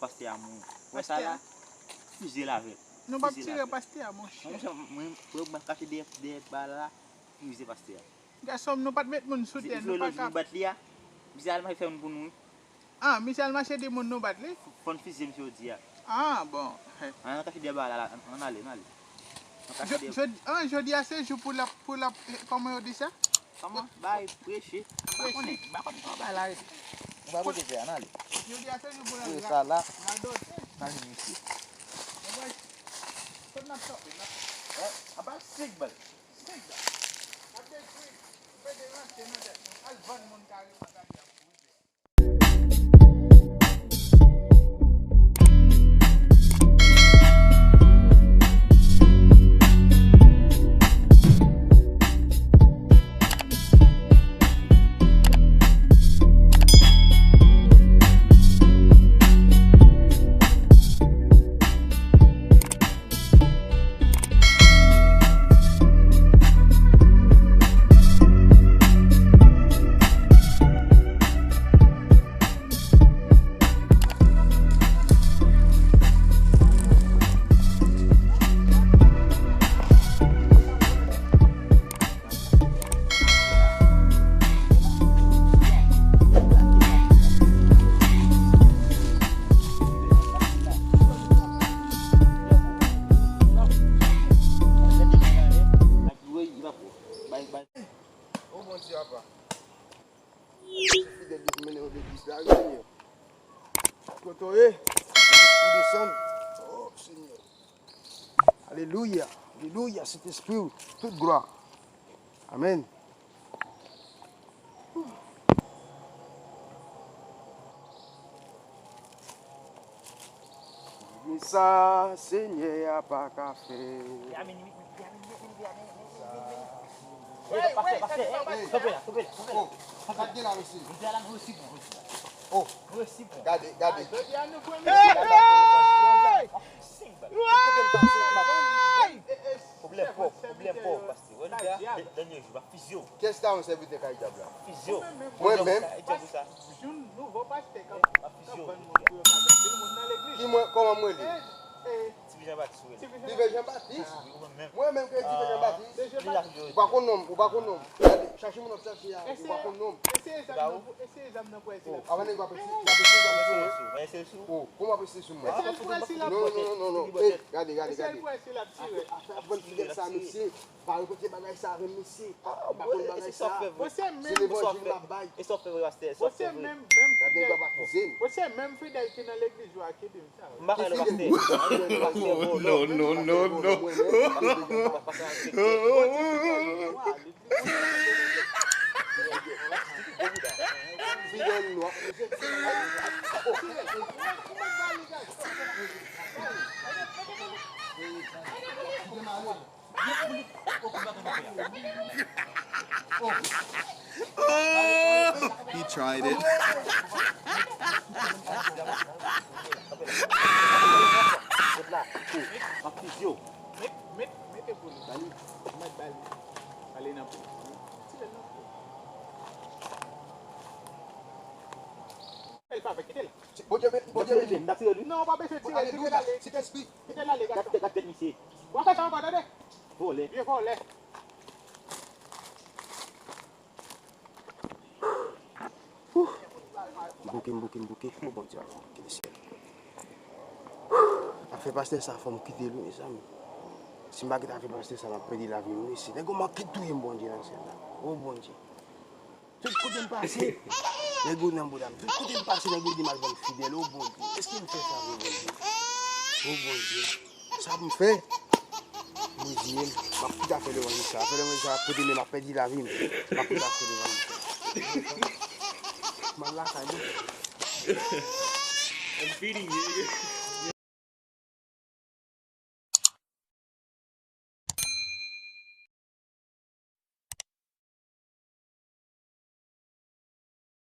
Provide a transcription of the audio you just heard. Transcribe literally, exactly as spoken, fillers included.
Pastè a mouri. Wè sa la? Fize l avè l. Nou p ap tire pastè a, monchè. Monchè, mwen, mwen, mwen kache dèyè, dèyè ba la, fize pastè a. Gason m, nou pa t met moun sou tè, nou pa ka. Misye al mache fè moun pou nou, wi. Ah, misye al mache di moun nou bat li? Fò n fize misye jodi a. Ah, bon. Ann kache dèyè ba la, la, ann ale, ann ale. Ann kache dèyè. Jodi, ah, jodi a se jou pou l ap, pou l ap, eh, kòman yo di sa? Kòman? Bay, preche. M pa konnen, m pa konnen kòman bay la rete. Nou pa pote tè a, ann ale. Jodi a se jou pou l ap radote. Ann ale, misye. Kote n ap kanpe? N ap, eh, apa senk bal. Senk bal. N ap detwi, pede ranse nan tèt nou. Al vann moun kareman, gade y ap bouze. O Bondye, papa. Se fidèl yo ki mennen yo legliz la, wi, Senyè. Kote w ye? Ou desann. O, Senyè. Alelouya. Alelouya. Sentespri w, tout glwa. Amèn. Di m sa Senyè a pa ka fè. Pastè, pastè, ey, kanpe la, kanpe la, kanpe la. Oh, sa k gen la, mesye? Jodi a la, nou resi pran, jodi a. Oh. Nou resi pran. Gade, gade. Jodi a, nou pran, mesye. Hey! Kote m pase, m pa konn. Pwoblèm pòv, pwoblèm pòv, pastè. Wè, jodi a, dènye jou, m ap fize w. Kiyès ta yon sèvitè kay dyab la? Fize w. Mwen menm? Kay dyab ou sa? Jwenn nouvo pastè k ap, k ap vann moun pou yo ka vann pil moun nan legliz. Ki mwen, kòman mwen rele? Eh, eh. Ti Jan Batis ou rele? Ti Jan Batis. Wi, ou menm menm. Mwen menm ke Ti Jan Batis. Ou pa konn non m, ou pa konn non m. Gade, chache moun w ap chache a, ou pa konn non m. Eseye zam nan pou, eseye zam nan pou wè si l ap tire. Avan nèg yo ap eseye, y ap eseye zam sou mwen. Eseye sou mwen. Oh, kòman ap eseye sou mwen? Eseye pou wè si l ap tire. Non, non, non, non, non. Eh, gade, gade, gade. Eseye pou wè si l ap tire. Ap, ap vann fidèl sa, mesye. Pa repete bagay sa avè m, mesye. M pa konn bagay sa. Se levanjil m ap bay. E sa w fè vre, pastè? E sa w fè vre? Gade nèg yo ap akize m. Ou se menm fidèl ki nan legliz yo a ki di m sa. M pa ka nan pastè. Pastè vòlò. Non, non, non, non. Fidèl nwa. Oh, he tried it. Met, met, mete pou li. Ba li. Mèt ba li. Ale nan pou. Tire l nan pou. Kite l, papa, kite l. Bondye, Bondye beni. Non, w pa bezwen tire l, kite l ale. Kite l ale, gason. Gad tèt misye. W ap fè sa ankò, tande? Vòlè. Vye vòlè. Ouh. M bouke, m bouke, m bouke. O Bondye, kite syèl. Afè pastè sa, fò m kite l, wi, mezanmi. Si m pa kite afè pastè sa, m ap pèdi lavi m, wi. Si nèg yo manke touye m, Bondye nan syèl la. O Bondye. Tout kote m pase, nèg yo nan bouda m. Tout kote m pase, nèg yo di m al vann fidèl. O Bondye, èske m fè sa vre, Bondye? O Bondye, sa pou m fè? Bondye, m ap kite afè levanjil sa. Afè levanjil sa ap pote men m ap pèdi lavi m. M ap kite afè levanjil sa. M al lakay mwen. I'm feeding you.